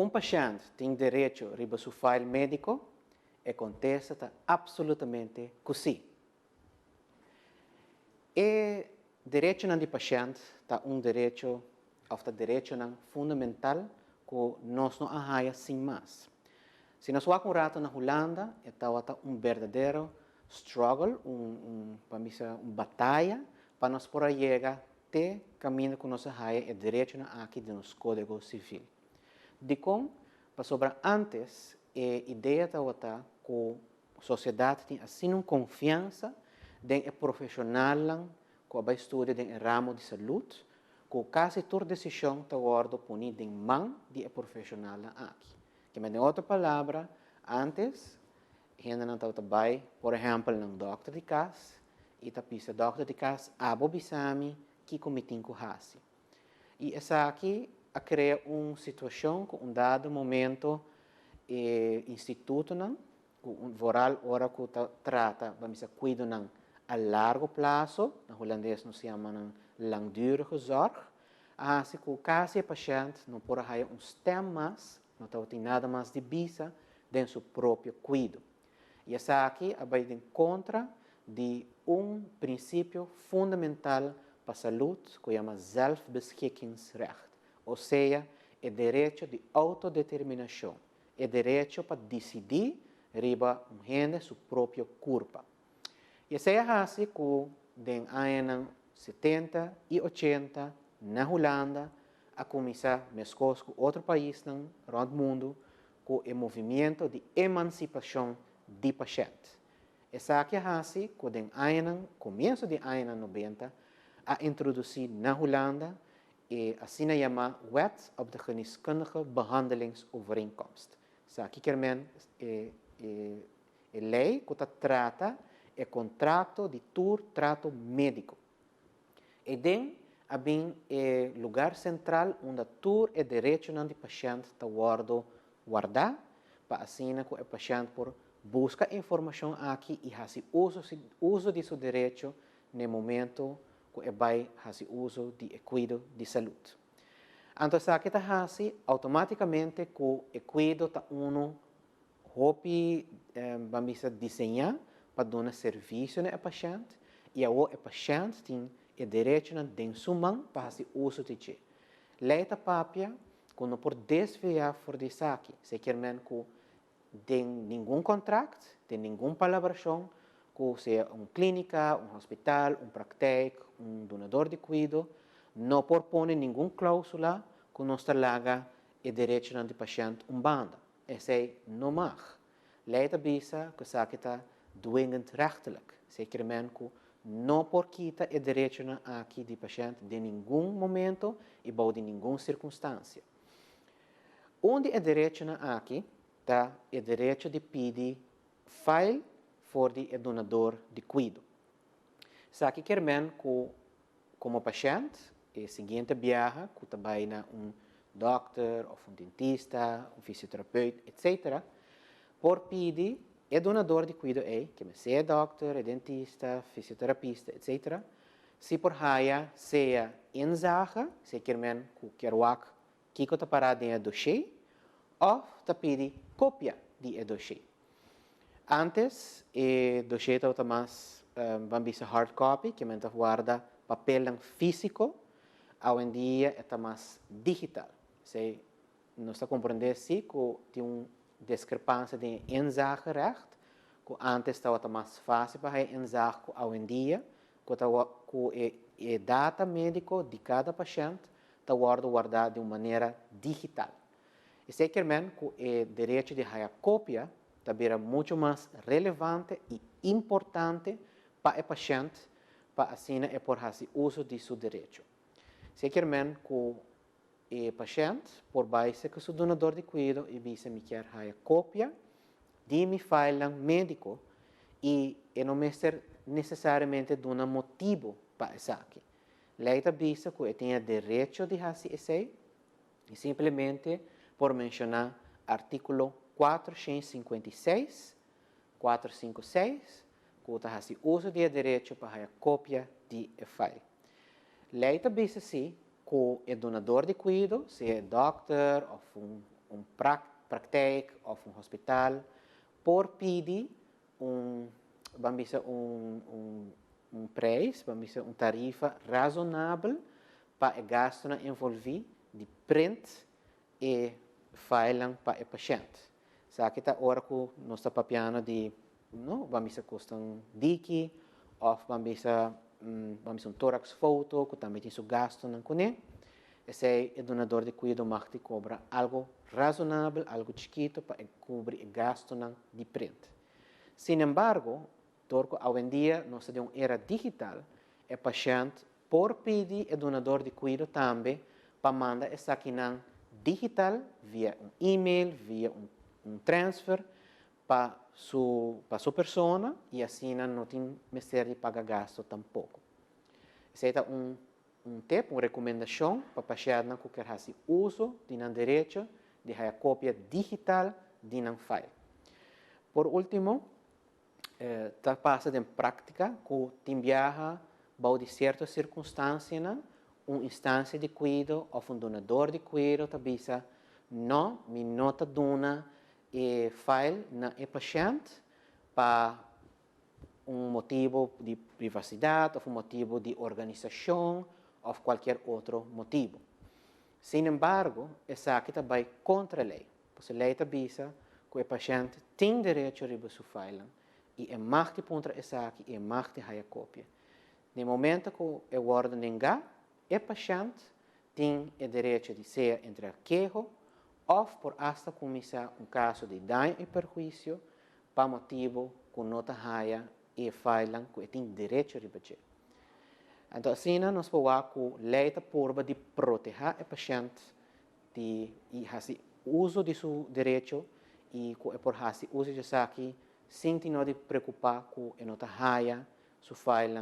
Un pashent tin derecho riba su file medico? E contesta ta absolutamente cu si. E derechonan di pashent ta un derecho of ta derechonan fundamental cu nos no a haya sin mas. Si nos wak un rato na Hulanda, e tawata un berdadero struggle, un pa bisa un bataya pa nos por a yega te caminda cu nos a haya e derechonan aki den nos Codigo Civil. Dicon? Pasobra antes e idea tawata cu sociedad tin asina un confiansa den e profesionalnan cu a bay studia den e ramo di salud, cu casi tur decision ta wordo poni den man di e profesionalnan aki. Kiermen, den otro palabra, antes hendenan tawata bay, por ehempel, nan dokter di cas y ta bisa: "Dokter di cas, abo bisa mi kico mi tin cu haci." Y esaki a crea un situacion cu un dado momento e institutonan, cu vooral ora cu ta trata, ban bisa, cuidonan a largo plazo, na Hulandes nos yama nan langdurige zorg, a haci cu casi e pashent no por a haya un stem mas, no tabatin nada mas di bisa den su propio cuido. Y esaki a bay den contra di un principio fundamental pa salud cu yama zelfbeschikkingsrecht, o sea, e derecho di autodeterminacion, e derecho pa dicidi riba un hende su propio curpa. Y esey a haci cu den añanan 70 y 80 na Hulanda a cuminsa, mescos cu otro paisnan rond mundo, cu e movimento di emancipacion di pashent. Esaki a haci cu den añanan, comienso di añanan 90, a introduci na Hulanda e asina yama Wet op de geneeskundige behandelingsovereenkomst. Esaki kiermen e ley cu ta trata e contrato di tur trato medico. Y den a bin e lugar central unda tur e derechonan di pashent ta wordo warda, pa asina cu e pashent por busca informacion aki y haci uso di su derecho na momento cu e bay haci uso di e cuido di salud. Anto esaki ta haci automaticamente cu e cuido ta uno hopi, ban bisa, diseña pa duna servicio na e pashent y awo e pashent tin e derechonan den su man pa haci uso di dje. Ley ta papia cu no por desvia for di esaki, esey kiermen cu den ningun contract, den ningun palabracion, cu sea un clinica, un hospital, un praktijk, un dunador di cuido, no por pone ningun clausula cu nos ta laga e derechonan di pashent un banda. Esey no mag. Ley ta bisa cu esaki ta dwingend rechtelijk. Esey kiermen cu no por kita e derechonan aki di pashent den ningun momento y bou di ningun circunstancia. Un di e derechonan aki ta e derecho di pidi file for di e dunador di cuido. Esaki kiermen cu como pashent, e siguiente biaha cu ta bay na un dokter of un dentista, un fisiotherapeut, etc., por pidi e dunador di cuido ey, cu sea dokter, e dentista, fisioterapista, etc., si por haya sea inzage, esey kiermen cu kier wak kico ta para den e dossier, of ta pidi copia di e dossier. Antes, e dossier tabata mas, ban bisa, hard copy, kiermen ta warda papel fisico, awendia ta mas digital. Esey nos ta comprende si cu tin un discrepancia di inzagerecht, cu antes tabata mas facil pa inzage cu awendia, cu ta cu e data medico di cada pashent ta wordo warda di un manera digital. Esey kiermen cu e derecho di haya copia ta bira mucho mas relevante y importante pa e pashent, pa asina e por haci uso di su derecho. Esey kiermen cu e pashent por bay cu su dunador di cuido y bisa: "Mi kier haya copia di mi file medico", y e no mester necesariamente duna motibo pa esaki. Ley ta bisa cu e tin derecho di haci esey y simplemente por menciona articulo 456, 456, cu ta haci uso di derecho pa haya copia di e file. Ley ta bisa si cu e dunador di cuido, sea dokter of un Un praktijk òf un hospital por pidi un, ban bisa, un prijs, ban bisa, un tarifa rasonabel pa e gastonan envolví di print e file pa e pashènt. Esaki ta ora ku nos ta papiando di, no, ban bisa, kosta un diki òf ban bisa un thorax foto ku tambe tin su gastonan kuné. Esei e dunadó di kuido mag di kobra algu rasonabel, algu chikitu pa kubri e gastonan di print. Sin embargo, dor ku awendia nos ta den un era digital, e pashènt por pidi e dunadó di kuido tambe pa manda esakinan digital via un e-mail, via un transfer pa su persona i asina no tin mester di paga gastu tampoko. Esei ta un tip, un rekomendashon pa pashènt ku ke hasi uso di nan derecho di kopia digital di nan file. Por último, ta pasa den práktika ku tin biaha bou di sierto sirkunstansia, un instansia di kuido òf un dunadó di kuido ta bisa: "No, mi no ta duna e file na e pashènt pa un motibu di privasidat òf un motibu di organisashon òf kualke otro motibu." Sin embargo, esaki ta bai kontra lei. Pasobra lei ta bisa ku e pashènt tin derecho riba su file i e mag di puntra esaki i e mag di haya kopia. Na momento ku e wòrdu nengá, e pashènt tin e derecho di sea entregá keho òf por asta kuminsá un kaso di daño i perhuisio pa motibu ku no ta haya e file ku e tin derecho riba dje. Anto, asina nos por ku lei ta purba di protehá e pashènt di i hasi uso di su derecho i ku e por hasi uso di esaki sin tin di preokupá ku e no ta haya su file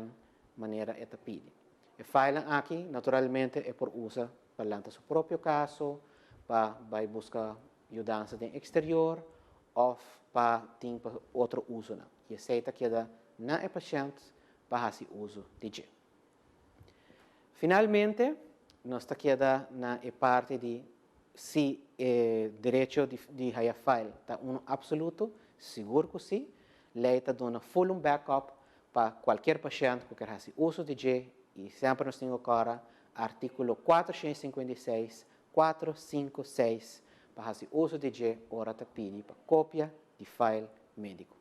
manera e ta pidi. E file aki, naturalmente, e por usa pa lanta su propio kaso, pa bai buska yudansa den eksterior òf pa tin otro uso. I esei ta keda na e pashènt pa hasi uso di dje. Finalmente, nos ta keda na e parti di si e derecho di haya file ta un absoluto. Sigur ku si, lei ta duna full un backup pa kualke pashènt ku ke hasi uso di dje i semper nos tin awor artíkulo 456, 456 pa hasi uso di dje ora ta pidi pa kopia di file médiko.